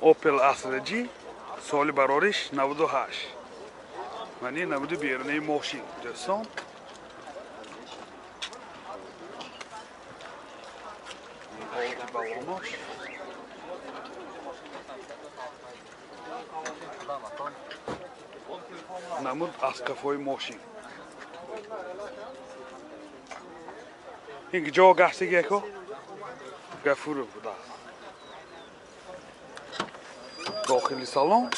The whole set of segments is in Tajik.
Opel Astra G соли барориш 98. Мани намуди берунаи мошин дӯстон. Ҳолати балонош. Намуд аз қафои мошин. Ин ҷо гаштаги яко? Гафуров будааст. Дохили салон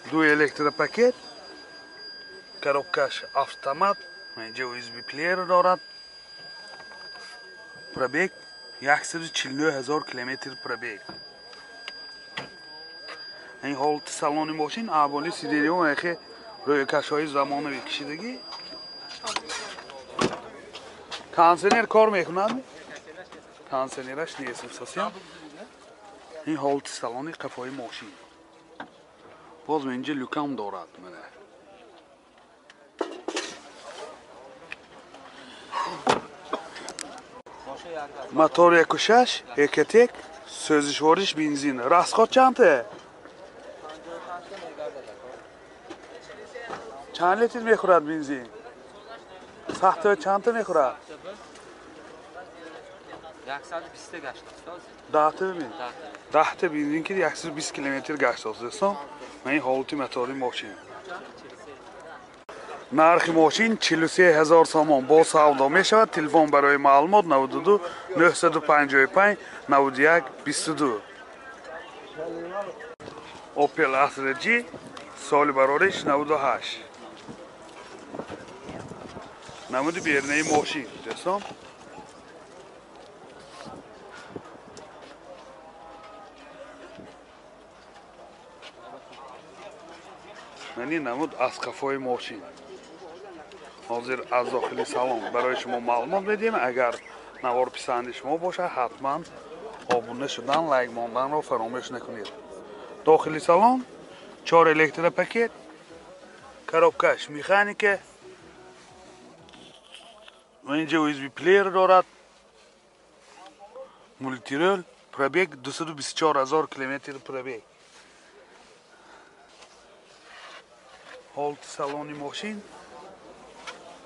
ду электропакет, коробкаш автомат, инҷа USB плеер дорад. Пробег 149 000 километр пробег. Ин ҳолати салони мошин аболи сидерион яхе рӯйкашҳои замонавӣ кишидагӣ. Кондиционер кор мекунад? Кондиционераш нест совсем. Ин ҳолати салони қафои мошин. Боз инҷа люкам дорад. Мана. Мотор 1.6 Ecotec, сӯзишвориш бензин. Расход чандта? Чанд литр мехӯрад бензин? Сахта чандта мехӯрад? 120 гашт устоз. 10 ми? 10 бензин ки 120 километр гашт дӯстон. Ман ин ҳолати мотори мошин. Нархи мошин 43 000 сомон бо савдо мешавад. Телефон барои маълумот 92 955 91 22. Opel Astra G соли барориш 98. Намуди берунаи мошин дӯстон. Мани намуд аз қафои мошин. Ҳозир аз дохили салон барои шумо маълумот медиҳем. Агар навор писанди шумо бошад, ҳатман обуна шудан, лайк монданро фаромӯш накунед. Дохили салон 4 электропакет, коробкаш механика, инҷа USB плеер дорад, мультирол, пробег 224 000 километр пробег. Ҳолати салони мошин.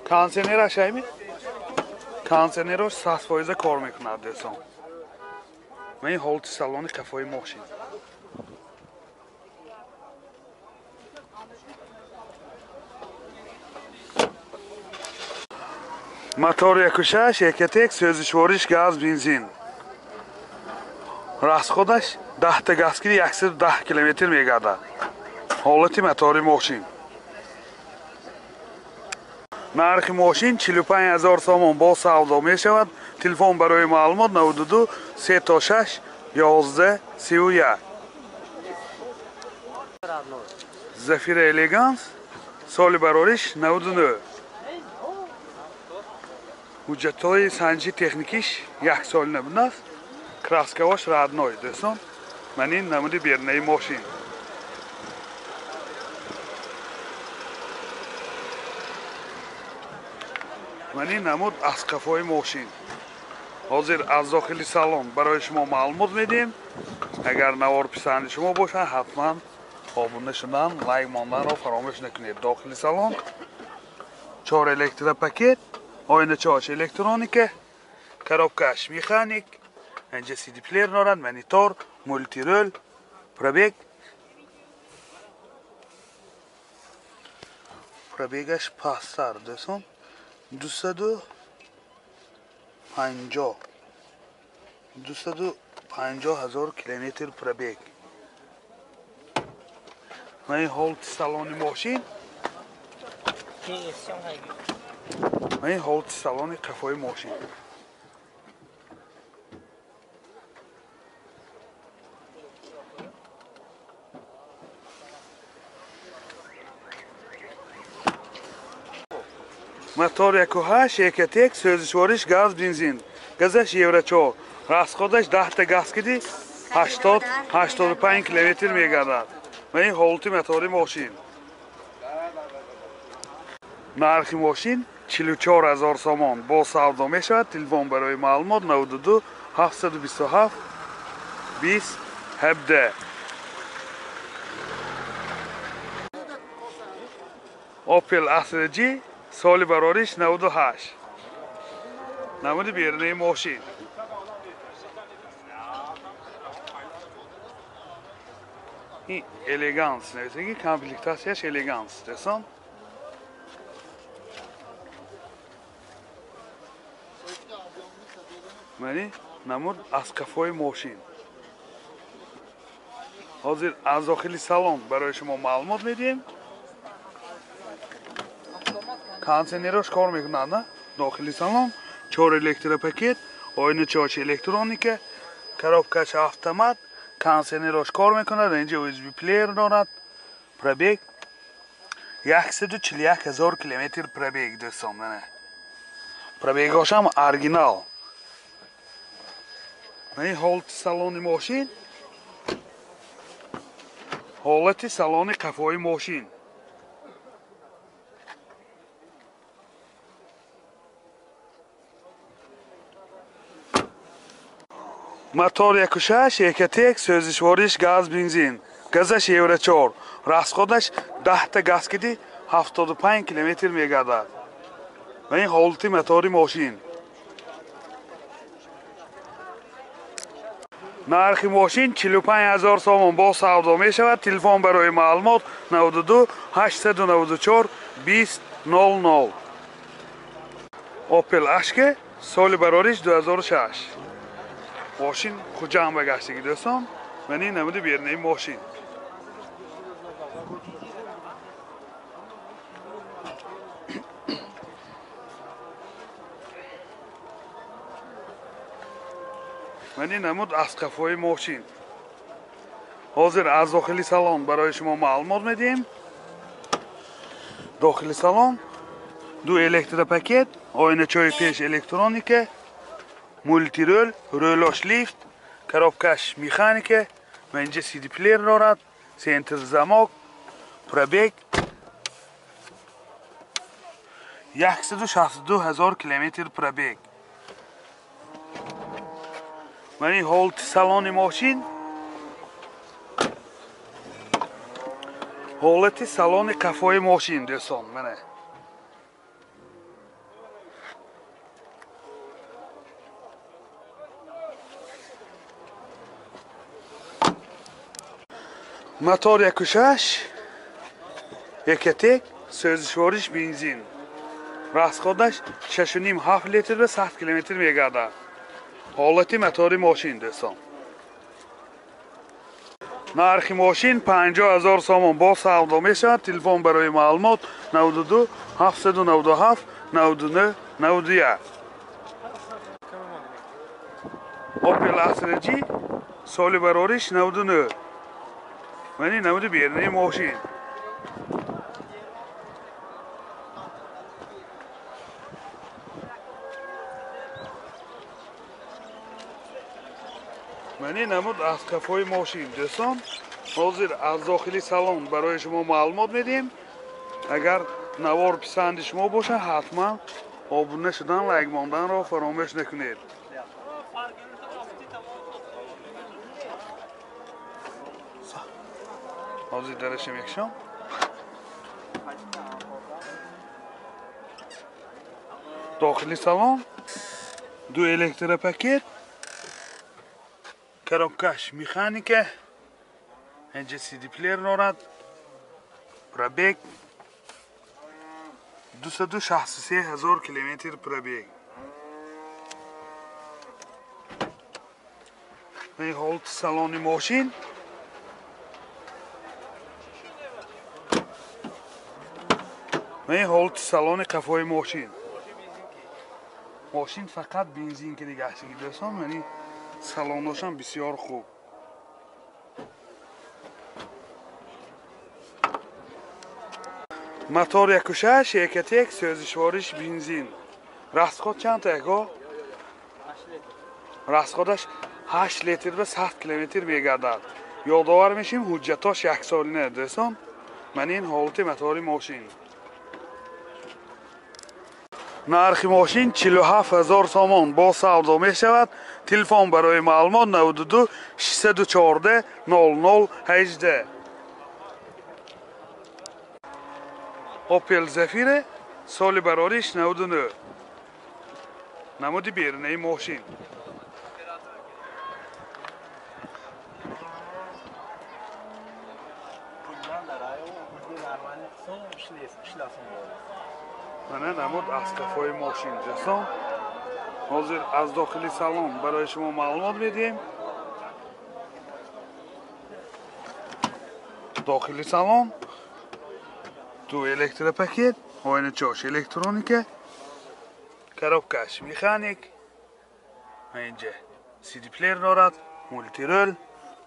Кондиционераш айми? Кондиционераш 100% кор мекунад дӯстон. Ман ин ҳолати салони қафои мошин. Мотор 1.6 Ecotec, сӯзишвориш газ бензин. Расходаш 10 та газ ки 110 километр мегардад. Ҳолати мотори мошин. Нархи мошин 45 000 сомон бо савдо мешавад. Телефон барои маълумот 92 36 11 31. Зафира Элеганс соли барориш 99. Ҳуҷҷатҳои санҷи техникиш як сол набудааст. Краскавош родной дӯстон. Ман ин намуди берунаи мошин. Ман ин намуд аз қафои мошин. Ҳозир аз дохили салон барои шумо маълумот медиҳем. Агар навор писанди шумо бошад, ҳатман обуна шудан, лайк монданро фаромӯш накунед. Дохили салон 4 электропакет, оиначаҳош электроника, коробкаш механик, инҷа CD плеер дорад, монитор, мультирол, пробег. Пробегаш пасттар дӯстон. 250 000 километр пробег. Ман ин ҳолати салони мошин. Ман ин ҳолати салони қафои мошин. Мотор 1.8 Ecotec, сӯзишвориш газ бензин. Газаш Евро 4. Расходаш 10 та газ киди 80-85 километр мегардад. Ман ин ҳолати мотори мошин. Нархи мошин 44 000 сомон бо савдо мешавад. Телефон барои маълумот 92 727 20 17. Opel Astra G соли барориш 98. Намуди берунаи мошин. Ин элеганс нависаги, комплектатсияш элеганс дӯстон. Мани намуд аз қафои мошин. Ҳозир аз дохили салон барои шумо маълумот медиҳем. Кондиционерош кор мекунад, на? Дохили салон 4 электропакет, оиначаош электроника, коробкаш автомат, кондиционерош кор мекунад, инҷа USB плеер дорад. Пробег 141 000 километр пробег дӯстон, мана. Пробегошам оригинал. Мани ҳолати салони мошин, ҳолати салони қафои мошин. Мотор 1.6 Ecotec, сӯзишвориш газ бензин, газаш Евро 4, расходаш 10 та газ киди 75 километр мегардад. Ва ин ҳолати мотори мошин. Нархи мошин 45 000 сомон бо савдо мешавад. Телефон барои маълумот 92 894 20 00. Opel Ashke соли барориш 2006. Мошин Хуҷанд ба гаштагӣ дӯстон. Ман ин намуди берунаи мошин. Ман ин намуд аз қафои мошин. Ҳозир аз дохили салон барои шумо маълумот медиҳем. Дохили салон ду электропакет, оиначаи пеш электроника, мултирол, рӯлош лифт, коробкаш механика, ва инҷа CD плеер дорад, центр замок, пробег 162 000 километр пробег. Ман ин ҳолати салони мошин, ҳолати салони қафои мошин дӯстон, мана. Мотор 1.6 Ecotec, сӯзишвориш бензин. Расходаш 6.5 литр ва 100 километр мегардад. Ҳолати мотори мошин дӯстон. Нархи мошин 50 000 сомон бо савдо мешавад. Телефон барои маълумот 92 797 99 91. Opel Astra G соли барориш 99. Мани намуди берунаи мошин. Мани намуд аз қафои мошин дӯстон. Ҳозир аз дохили салон барои шумо маълумот медиҳем. Агар навор писанди шумо бошад, ҳатман обуна шудан, лайк монданро фаромӯш накунед. Ҳозир дарашем якшом. Дохили салон ду электропакет, коробкаш механика, инҷа CD плеер дорад, пробег 263 000 километр пробег. Ин ҳолати салони мошин. Ин ҳолати салони қафои мошин. Мошин фақат бензин ки гаштагӣ дӯстон, яъне салоношам бисёр хуб. Мотор 1.6 Ecotec, сӯзишвориш бензин. Расход чанд яко? Расходаш 8 литр ва 100 километр мегардад. Ёдовар мешим, ҳуҷҷатош яксолина дӯстон. Ман ин ҳолати мотори мошин. Нархи мошин 47 000 сомон бо савдо мешавад. Телефон барои маълумот 92 614 00 18. Opel Zafira соли барориш 99. Намуди берунаи мошин. Мана намуд аз қафои мошин ҷасон. Ҳозир аз дохили салон барои шумо маълумот медиҳем. Дохили салон ду электропакет, оиначош электроника, коробкаш механик, инҷа CD плеер дорад, мультирол,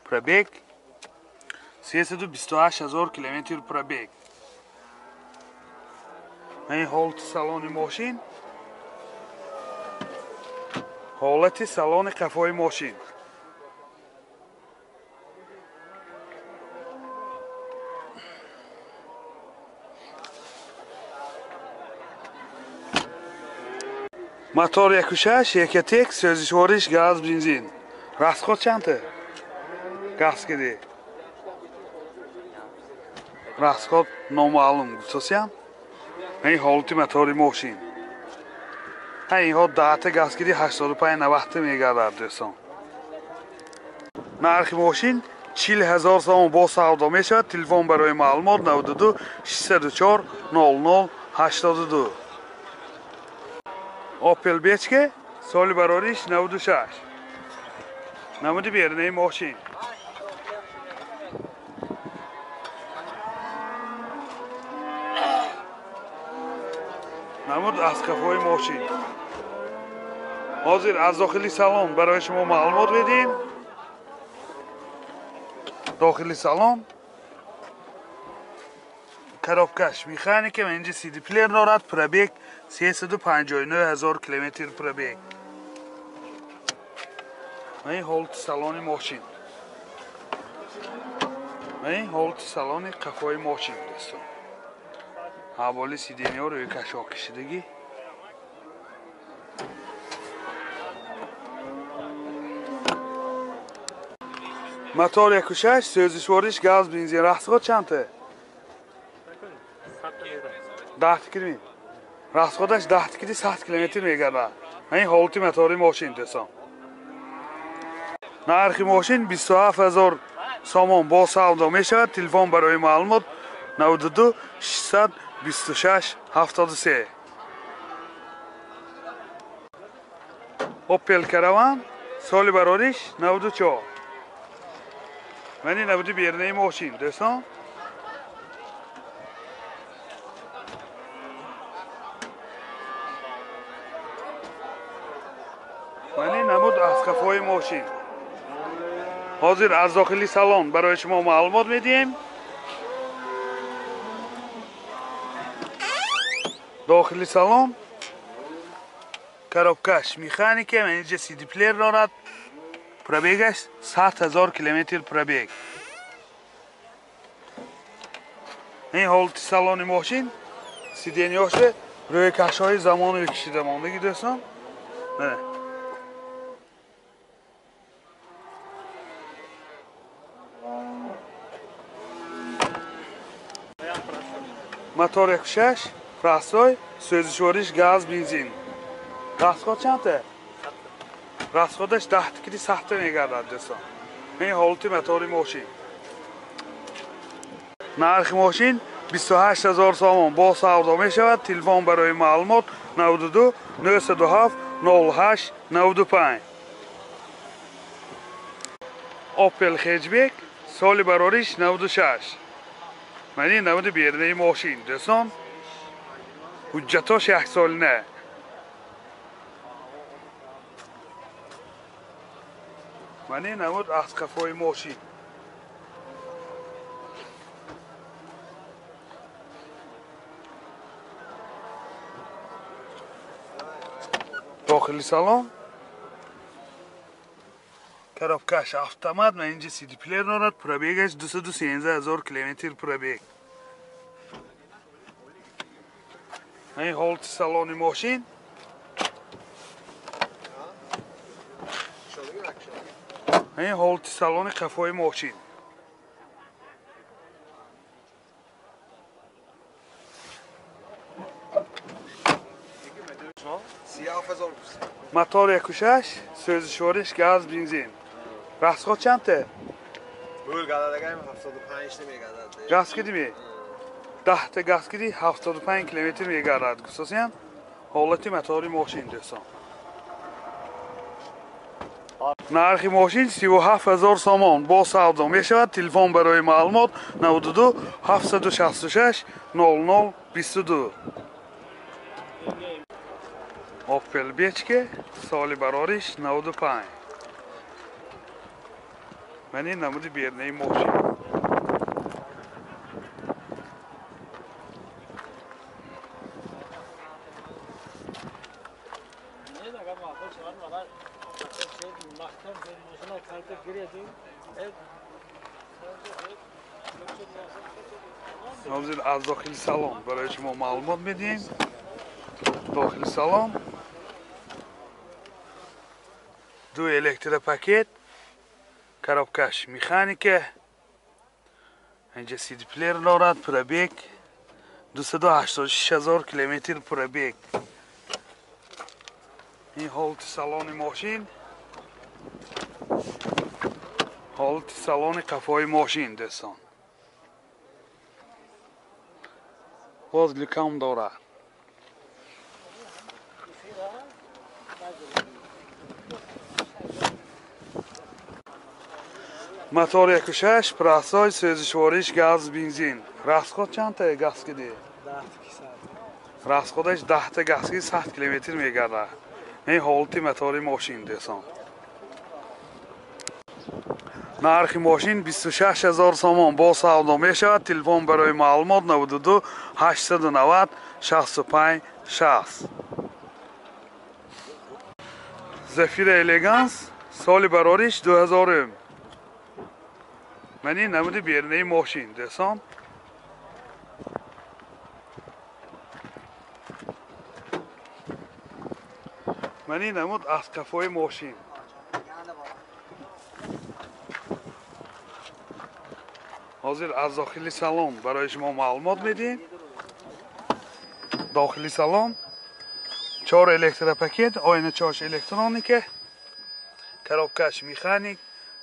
пробег 328 000 километр пробег. Ин ҳолати салони мошин, ҳолати салони қафои мошин. Мотор 1.6, Екотек, сӯзишвориш газ, бензин. Расход чандта? Газ киди. Расход номаълум гуфтосиям. Ин ҳолати мотори мошин. Инҳо даҳта газ киди 85-90 мегардад дӯстон. Нархи мошин 40 000 сомон бо савдо мешавад. Телефон барои маълумот 92 604 00 82. Opel Бечке соли барориш 96. Намуди берунаи мошин. Намуд аз қафои мошин. Ҳозир аз дохили салон барои шумо маълумот медиҳем. Дохили салон коробкаш механика, инҷа CD плеер дорад, пробег 359 000 километр пробег. Ин ҳолати салони мошин. Ин ҳолати салони қафои мошин дӯстон. Ҳаволи сидениҳо рӯи кашо кашидагӣ. Мотор 1.6, сӯзишвориш газ, бензин. Расход чандта? 10 километр. Расходаш 10 километр 100 километр мегардад. Ин ҳолати мотори мошин дӯстон. Нархи мошин 27 000 сомон бо савдо мешавад. Телефон барои маълумот 92 626 73. Opel Caravan соли барориш 94. Мани намуди берунаи мошин дӯстон. Мани намуд аз қафои мошин. Ҳозир аз дохили салон барои шумо маълумот медиҳем. Дохили салон коробкаш механика, инҷа CD плеер дорад, пробегаш 100 000 километр пробег. Ин ҳолати салони мошин, сидениҳоше рӯи кашҳои замони кашида мондагӣ дӯстон. Мотор 1.6, простой, сӯзишвориш газ, бензин. Расход чандта? Расходаш 10 километр 100 мегардад дӯстон. Ин ҳолати мотори мошин. Нархи мошин 28 000 сомон бо савдо мешавад. Телефон барои маълумот 92 907 08 95. Opel Hatchback соли барориш 96. Мани намуди берунаи мошин дӯстон. Ҳуҷҷатош яксолина. Мани намуд аз қафои мошин. Дохили салон коробкаш автомат, инҷа CD плеер дорад, пробегаш 217 000 километр пробег. Ин ҳолати салони мошин. Ин ҳолати салони қафои мошин. Мотор 1.6, сӯзишвориш газ, бензин. Расход чандта? Газ кидими? 10 газ киди 75 километр мегардад. Гуфтосиян ҳолати мотори мошин дӯстон. Нархи мошин 37 000 сомон бо савдо мешавад. Телефон барои маълумот 92 766 00 22. Opel Бечке, соли барориш 95. Ман ин намуди бернаи мошин. Ҳозир аз дохили салон барои шумо маълумот медиҳем. Дохили салон ду электропакет, коробкаш механика, инҷа CD-плеер дорад, пробег 286 000 километр пробег. Ин ҳолати салони мошин, ҳолати салони қафои мошин дӯстон. Боз люкам дорад. Мотор 1.6, простой, сӯзишвориш газ, бензин. Расход чандта газ киди? Расходаш 10 газ киди 100 километр мегардад. Ин ҳолати мотори мошин дӯстон. Нархи мошин 26 000 сомон бо савдо мешавад. Телефон барои маълумот 92 890 65 60. Зафира Элеганс, соли барориш 2000. Ман ин намуди бернаи мошин дӯстон. Ман ин намуд аз қафои мошин. Ҳозир аз дохили салон барои шумо маълумот медиҳем. Дохили салон 4 электропакет, оиначааш электроника, коробкаш механик,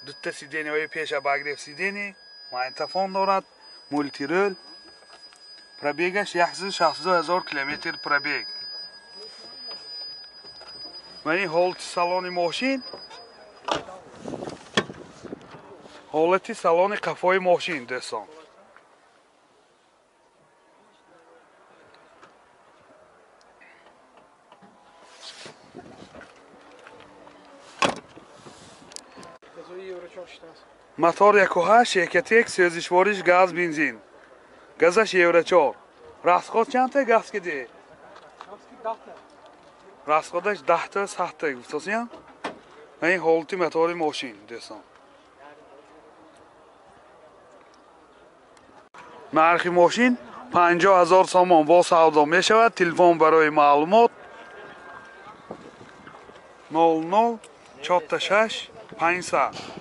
дута сиденияҳои пеш обогрев сидений, магнитофон дорад, мультирул. Пробегаш 162 000 километр пробег. Ман ин ҳолати салони мошин, ҳолати салони қафои мошин дӯстон. Мотор 1.8, Экотек, сӯзишвориш газ, бензин. Газаш Евро 4. Расход чандта газ киди? Расходаш 10 та 100 та гуфтосиян. Ин ҳолати мотори мошин дӯстон. Нархи мошин 50 000 сомон бо савдо мешавад. Телефон барои маълумот 00 46 500.